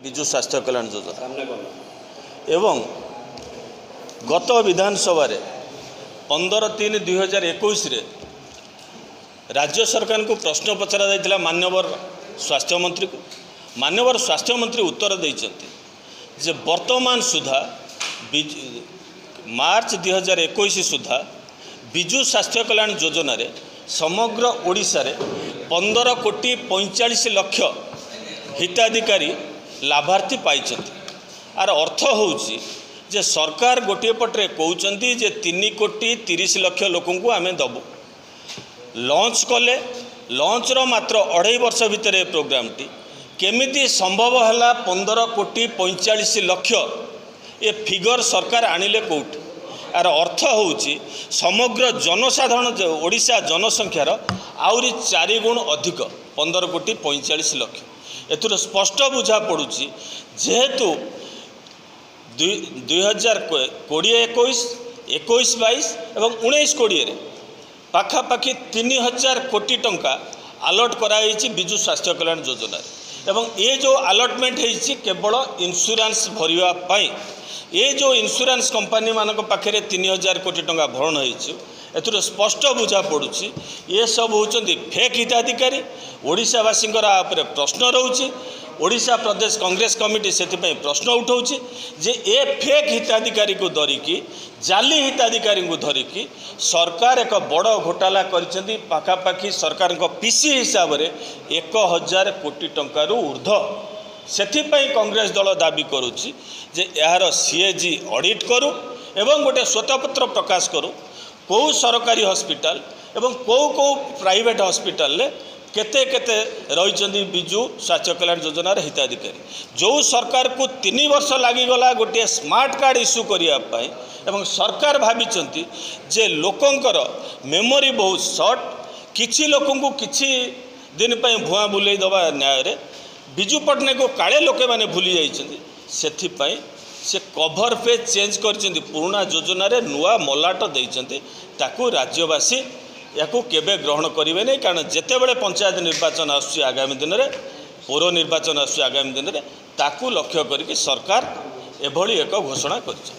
ବିଜୁ ସ୍ୱାସ୍ଥ୍ୟ କଲ୍ୟାଣ ଯୋଜନା ଏବଂ ଗତ ବିଧାନସଭାରେ 15/3/2021ରେ ରାଜ୍ୟ ସରକାରଙ୍କୁ ପ୍ରଶ୍ନ ପଚରାଯାଇଥିଲା ମାନ୍ୟବର ସ୍ୱାସ୍ଥ୍ୟମନ୍ତ୍ରୀକୁ। ମାନ୍ୟବର ସ୍ୱାସ୍ଥ୍ୟମନ୍ତ୍ରୀ ଉତ୍ତର ଦେଇଛନ୍ତି ଯେ ବର୍ତ୍ତମାନ ସୁଦ୍ଧା ମାର୍ଚ୍ଚ 2021 ସୁଦ୍ଧା ବିଜୁ ସ୍ୱାସ୍ଥ୍ୟ କଲ୍ୟାଣ ଯୋଜନାରେ ସମଗ୍ର ଓଡ଼ିଶାରେ 15 କୋଟି 45 ଲକ୍ଷ ହିତାଧିକାରୀ ଲାଭାର୍ଥୀ ପାଇଛନ୍ତି। ଆର ଅର୍ଥ ହେଉଛି ଯେ ସରକାର ଗୋଟିଏ ପଟରେ କହୁଛନ୍ତି ଯେ 3 କୋଟି 30 ଲକ୍ଷ ଲୋକଙ୍କୁ ଆମେ ଦେବୁ। ଲଞ୍ଚ କଲେ, ଲଞ୍ଚର ମାତ୍ର ଅଢ଼େଇ ବର୍ଷ ଭିତରେ ଏ ପ୍ରୋଗ୍ରାମଟି କେମିତି ସମ୍ଭବ ହେଲା? 15 କୋଟି 45 ଲକ୍ଷ ଏ ଫିଗର ସରକାର ଆଣିଲେ କେଉଁଠି? ଆର ଅର୍ଥ ହେଉଛି ସମଗ୍ର ଜନସାଧାରଣ, ଓଡ଼ିଶା ଜନସଂଖ୍ୟାର ଆହୁରି ଚାରିଗୁଣ ଅଧିକ 15 କୋଟି 45 ଲକ୍ଷ। ଏଥିରୁ ସ୍ପଷ୍ଟ ବୁଝା ପଡ଼ୁଛି, ଯେହେତୁ 2020-21, 21-22 ଏବଂ 19-20ରେ ପାଖାପାଖି 3000 କୋଟି ଟଙ୍କା ଆଲଟ କରାଯାଇଛି ବିଜୁ ସ୍ୱାସ୍ଥ୍ୟ କଲ୍ୟାଣ ଯୋଜନାରେ ଏବଂ ଏ ଯେଉଁ ଆଲଟମେଣ୍ଟ ହେଇଛି କେବଳ ଇନ୍ସୁରାନ୍ସ ଭରିବା ପାଇଁ, ଏ ଯେଉଁ ଇନ୍ସୁରାନ୍ସ କମ୍ପାନୀମାନଙ୍କ ପାଖରେ 3000 କୋଟି ଟଙ୍କା ଭରଣ ହେଇଛି, ଏଥିରୁ ସ୍ପଷ୍ଟ ବୁଝା ପଡ଼ୁଛି ଏସବୁ ହେଉଛନ୍ତି ଫେକ୍ ହିତାଧିକାରୀ। ଓଡ଼ିଶାବାସୀଙ୍କର ଆ ଉପରେ ପ୍ରଶ୍ନ ରହୁଛି। ଓଡ଼ିଶା ପ୍ରଦେଶ କଂଗ୍ରେସ କମିଟି ସେଥିପାଇଁ ପ୍ରଶ୍ନ ଉଠାଉଛି ଯେ ଏ ଫେକ୍ ହିତାଧିକାରୀକୁ ଧରିକି, ଜାଲି ହିତାଧିକାରୀଙ୍କୁ ଧରିକି ସରକାର ଏକ ବଡ଼ ଘୋଟାଲା କରିଛନ୍ତି। ପାଖାପାଖି ସରକାରଙ୍କ ପିସି ହିସାବରେ 1000 କୋଟି ଟଙ୍କାରୁ ଉର୍ଦ୍ଧ୍ୱ। ସେଥିପାଇଁ କଂଗ୍ରେସ ଦଳ ଦାବି କରୁଛି ଯେ ଏହାର ସିଏଜି ଅଡ଼ିଟ୍ କରୁ ଏବଂ ଗୋଟେ ଶ୍ୱେତପତ୍ର ପ୍ରକାଶ କରୁ, କେଉଁ ସରକାରୀ ହସ୍ପିଟାଲ ଏବଂ କେଉଁ କେଉଁ ପ୍ରାଇଭେଟ୍ ହସ୍ପିଟାଲରେ କେତେ କେତେ ରହିଛନ୍ତି ବିଜୁ ସ୍ୱାସ୍ଥ୍ୟ କଲ୍ୟାଣ ଯୋଜନାର ହିତାଧିକାରୀ। ଯେଉଁ ସରକାରକୁ 3 ବର୍ଷ ଲାଗିଗଲା ଗୋଟିଏ ସ୍ମାର୍ଟ କାର୍ଡ଼ ଇସ୍ୟୁ କରିବା ପାଇଁ ଏବଂ ସରକାର ଭାବିଛନ୍ତି ଯେ ଲୋକଙ୍କର ମେମୋରି ବହୁତ ସର୍ଟ, କିଛି ଲୋକଙ୍କୁ କିଛି ଦିନ ପାଇଁ ଭୁଆଁ ବୁଲେଇ ଦେବା ନ୍ୟାୟରେ ବିଜୁ ପଟ୍ଟନାୟକକୁ କାଳେ ଲୋକମାନେ ଭୁଲି ଯାଇଛନ୍ତି, ସେଥିପାଇଁ ସେ କଭର ପେଜ୍ ଚେଞ୍ଜ କରିଛନ୍ତି, ପୁରୁଣା ଯୋଜନାରେ ନୂଆ ମଲାଟ ଦେଇଛନ୍ତି। ତାକୁ ରାଜ୍ୟବାସୀ ୟାକୁ କେବେ ଗ୍ରହଣ କରିବେନି, କାରଣ ଯେତେବେଳେ ପଞ୍ଚାୟତ ନିର୍ବାଚନ ଆସୁଛି ଆଗାମୀ ଦିନରେ, ପୌର ନିର୍ବାଚନ ଆସୁଛି ଆଗାମୀ ଦିନରେ, ତାକୁ ଲକ୍ଷ୍ୟ କରିକି ସରକାର ଏଭଳି ଏକ ଘୋଷଣା କରିଛନ୍ତି।